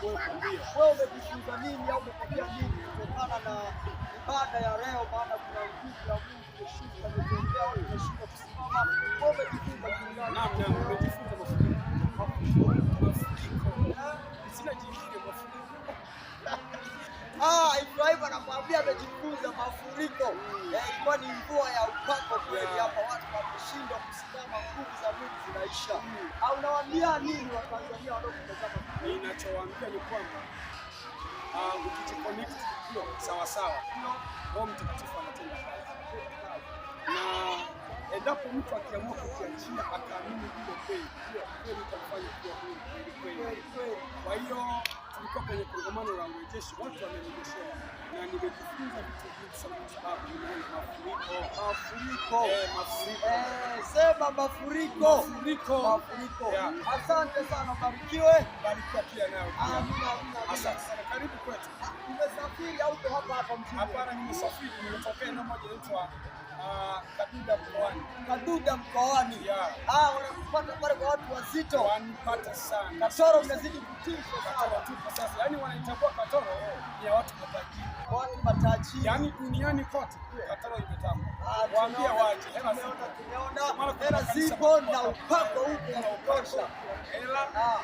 Kuwepo, ndio. Wewe umejifunza nini au umepokea nini kutokana na ibada ya leo? Maana kuna nguvu ya Mungu imeshuka, imetembea, watu wameshindwa kusimama. Wewe umejifunza kitu gani? Naam, naam, nimejifunza mafuriko. Mafuriko. Sina jingine, mafuriko. Ah, Ibrahim anakuambia amejifunza mafuriko. Ilikuwa ni mvua ya upako kweli hapa, watu wameshindwa kusimama, nguvu za Mungu zinaisha. Au unawaambia nini Watanzania wanaokutazama? Ninachowaambia ni kwamba ukijiconnect sawa sawa, Roho Mtakatifu anatenda kazi, na endapo mtu akiamua kukiachia akaamini ile kweli, kweli itamfanya kuwa huru kweli kweli. Kweli kweli. Kwa hiyo tulikuwa kwenye kongamano la urejesho, watu wamerejeshewa, na nimejifunza vitu vingi sana, kwa sababu nimeona mafuriko. Mafuriko. Mafuriko. Sema mafuriko. Mafuriko. Mafuriko. Yeah. Asante sana, barikiwe. Barikiwa pia nayo pia. Amina, amina, amina. Asante sana, karibu kwetu. Umesafiri au uko hapa hapa mjini? Hapana, nimesafiri, nimetokea eneo moja inaitwa Kaduda mkoani. Kaduda mkoani. Yeah. Ah, wanakupata pale kwa watu wazito. Wanipata sana. Katoro mnazidi kutisha Katoro sana. tupo sasa, yaani wanaitambua Katoro ni ya watu matajiri, Watu matajiri. yaani duniani kote Katoro imetamba. Ah, Waambie waje, hela zipo. tumeona, Maana kuna hela makanisa zipo makubwa na hapa. upako upo wa Kuna upako, kutosha. hela. Ah.